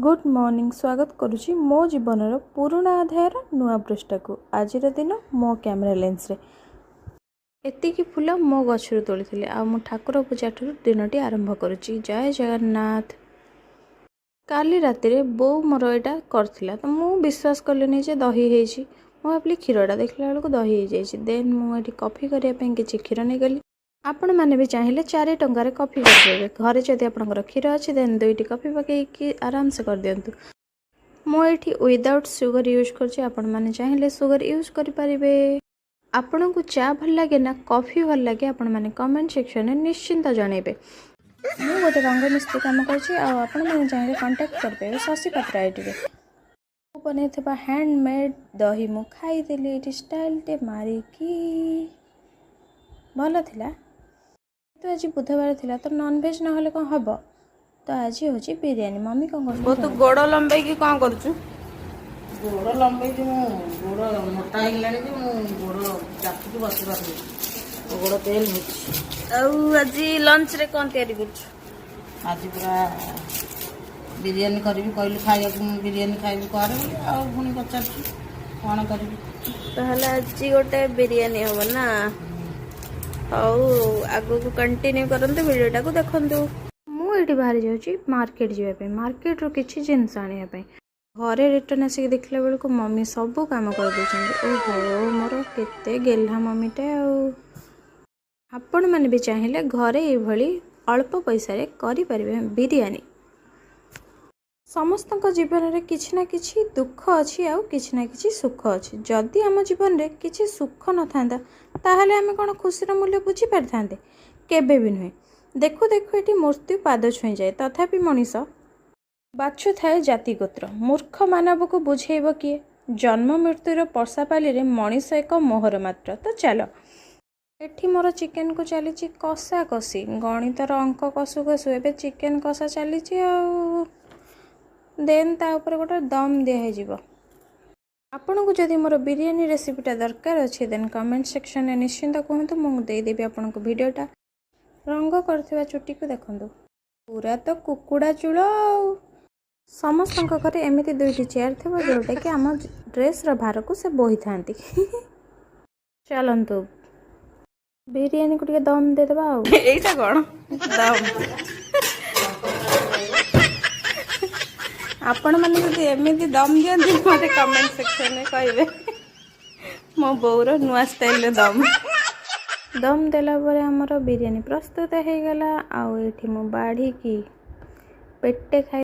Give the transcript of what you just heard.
Good morning, ସ୍ୱାଗତ କରୁଛି ମୋ ଜୀବନର ପୁରୁଣା ଅଧ୍ୟାୟର ନୂଆ ପୃଷ୍ଠାକୁ। ଆଜିର ଦିନ ମୋ କ୍ୟାମେରା ଲେନ୍ସରେ। ଏତିକି ଫୁଲ ମୋ ଗଛରୁ ତୋଳିଥିଲି ଆଉ ମୁଁ ଠାକୁର ପୂଜାଠାରୁ ଦିନଟି ଆରମ୍ଭ କରୁଛି। ଜୟ ଜଗନ୍ନାଥ। କାଲି ରାତିରେ ବୋଉ ମୋର ଏଇଟା କରିଥିଲା, ତ ମୁଁ ବିଶ୍ୱାସ କଲିନି ଯେ ଦହି ହେଇଛି। ମୁଁ ଭାବିଲି କ୍ଷୀରଟା, ଦେଖିଲା ବେଳକୁ ଦହି ହେଇଯାଇଛି। ଦେନ୍ ମୁଁ ଏଠି କଫି କରିବା ପାଇଁ କିଛି କ୍ଷୀର ନେଇଗଲି। ଆପଣମାନେ ବି ଚାହିଁଲେ 4 ଟଙ୍କାରେ କଫି କରିପାରିବେ। ଘରେ ଯଦି ଆପଣଙ୍କର କ୍ଷୀର ଅଛି, ଦେନ୍ ଦୁଇଟି କଫି ପକାଇକି ଆରାମସେ କରିଦିଅନ୍ତୁ। ମୁଁ ଏଇଠି ୱିଦାଉଟ୍ ସୁଗର ୟୁଜ୍ କରୁଛି। ଆପଣମାନେ ଚାହିଁଲେ ସୁଗର ୟୁଜ୍ କରିପାରିବେ। ଆପଣଙ୍କୁ ଚା ଭଲ ଲାଗେ ନା କଫି ଭଲ ଲାଗେ, ଆପଣମାନେ କମେଣ୍ଟ ସେକ୍ସନରେ ନିଶ୍ଚିନ୍ତ ଜଣାଇବେ। ମୁଁ ଗୋଟେ ରଙ୍ଗ ମିସ୍ତ୍ରୀ କାମ କରୁଛି ଆଉ ଆପଣମାନେ ଚାହିଁଲେ କଣ୍ଟାକ୍ଟ କରିପାରିବେ ଶଶୀ ପାତ୍ର ଆଇଡ଼ିରେ। ମୁଁ ବନେଇଥିବା ହ୍ୟାଣ୍ଡମେଡ଼୍ ଦହି ମୁଁ ଖାଇଦେଲି ଏଇଠି ଷ୍ଟାଇଲଟେ ମାରିକି। ଭଲ ଥିଲା। ତ ଆଜି ବୁଧବାର ଥିଲା, ତ ନନଭେଜ୍ ନହେଲେ କ'ଣ ହେବ? ତ ଆଜି ହେଉଛି ବିରିୟାନୀ। ମମି କ'ଣ ବୋଉ, କରୁଛନ୍ତି? ତୁ ଗୋଡ଼ ଲମ୍ବେଇକି କ'ଣ କରୁଛୁ? ଗୋଡ଼ ଲମ୍ବେଇକି, ମୁଁ ଗୋଡ଼ ମୋଟା ହେଇଗଲାଣି ଯେ ମୁଁ ଗୋଡ଼ ଚାପିକି ବସି ପାରୁନି। ମୋ ଗୋଡ଼ ପେନ୍ ହେଉଛି। ଆଉ ଆଜି ଲଞ୍ଚରେ କ'ଣ ତିଆରି କରୁଛୁ? ଆଜି ପୁରା ବିରିୟାନୀ କରିବି। କହିଲି ଖାଇବାକୁ, ମୁଁ ବିରିୟାନୀ ଖାଇବି କରେ ବୋଲି, ଆଉ ପୁଣି ପଚାରୁଛୁ କ'ଣ କରିବି। ତାହେଲେ ଆଜି ଗୋଟେ ବିରିୟାନୀ ହବ ନା? ହଉ, ଆଗକୁ କଣ୍ଟିନ୍ୟୁ କରନ୍ତୁ, ଭିଡ଼ିଓଟାକୁ ଦେଖନ୍ତୁ। ମୁଁ ଏଇଠି ବାହାରି ଯାଉଛି ମାର୍କେଟ ଯିବା ପାଇଁ, ମାର୍କେଟରୁ କିଛି ଜିନିଷ ଆଣିବା ପାଇଁ। ଘରେ ରିଟର୍ନ ଆସିକି ଦେଖିଲା ବେଳକୁ ମମି ସବୁ କାମ କରିଦେଇଛନ୍ତି। ଓହୋ, ମୋର କେତେ ଗେହ୍ଲା ମମିଟେ। ଆଉ ଆପଣମାନେ ବି ଚାହିଁଲେ ଘରେ ଏଇଭଳି ଅଳ୍ପ ପଇସାରେ କରିପାରିବେ ବିରିୟାନୀ। ସମସ୍ତଙ୍କ ଜୀବନରେ କିଛି ନା କିଛି ଦୁଃଖ ଅଛି ଆଉ କିଛି ନା କିଛି ସୁଖ ଅଛି। ଯଦି ଆମ ଜୀବନରେ କିଛି ସୁଖ ନଥାନ୍ତା, ତାହେଲେ ଆମେ କ'ଣ ଖୁସିର ମୂଲ୍ୟ ବୁଝିପାରିଥାନ୍ତେ? କେବେ ବି ନୁହେଁ। ଦେଖୁ ଦେଖୁ ଏଠି ମୃତ୍ୟୁ ପାଦ ଛୁଇଁଯାଏ, ତଥାପି ମଣିଷ ବାଛୁଥାଏ ଜାତି ଗୋତ୍ର। ମୂର୍ଖ ମାନବକୁ ବୁଝେଇବ କିଏ? ଜନ୍ମ ମୃତ୍ୟୁର ପଶାପାଲିରେ ମଣିଷ ଏକ ମୋହର ମାତ୍ର। ତ ଚାଲ, ଏଠି ମୋର ଚିକେନକୁ ଚାଲିଛି କଷା କଷି। ଗଣିତର ଅଙ୍କ କଷୁ କଷୁ ଏବେ ଚିକେନ କଷା ଚାଲିଛି ଆଉ ଦେନ୍ ତା ଉପରେ ଗୋଟେ ଦମ୍ ଦିଆହେଇଯିବ। ଆପଣଙ୍କୁ ଯଦି ମୋର ବିରିୟାନୀ ରେସିପିଟା ଦରକାର ଅଛି, ଦେନ୍ କମେଣ୍ଟ ସେକ୍ସନରେ ନିଶ୍ଚିନ୍ତ କୁହନ୍ତୁ, ମୁଁ ଦେଇଦେବି ଆପଣଙ୍କୁ ଭିଡ଼ିଓଟା। ରଙ୍ଗ କରିଥିବା ଚୁଟିକୁ ଦେଖନ୍ତୁ, ପୁରା ତ କୁକୁଡ଼ା ଚୂଳ। ଆଉ ସମସ୍ତଙ୍କ ଘରେ ଏମିତି ଦୁଇଟି ଚେୟାର ଥିବ, ଯେଉଁଟାକି ଆମ ଡ୍ରେସ୍ର ଭାରକୁ ସେ ବୋହିଥାନ୍ତି। ଚାଲନ୍ତୁ, ବିରିୟାନୀକୁ ଟିକେ ଦମ୍ ଦେଇଦେବା ଆଉ। ଏଇଟା କ'ଣ ଦମ୍? ଆପଣମାନେ ଯଦି ଏମିତି ଦମ୍ ଦିଅନ୍ତି, ମୋତେ କମେଣ୍ଟ ସେକ୍ସନରେ କହିବେ। ମୋ ବୋଉର ନୂଆ ଷ୍ଟାଇଲରେ ଦମ୍। ଦମ୍ ଦେଲା ପରେ ଆମର ବିରିୟାନୀ ପ୍ରସ୍ତୁତ ହେଇଗଲା ଆଉ ଏଇଠି ମୁଁ ବାଢ଼ିକି ପେଟେ ଖାଇ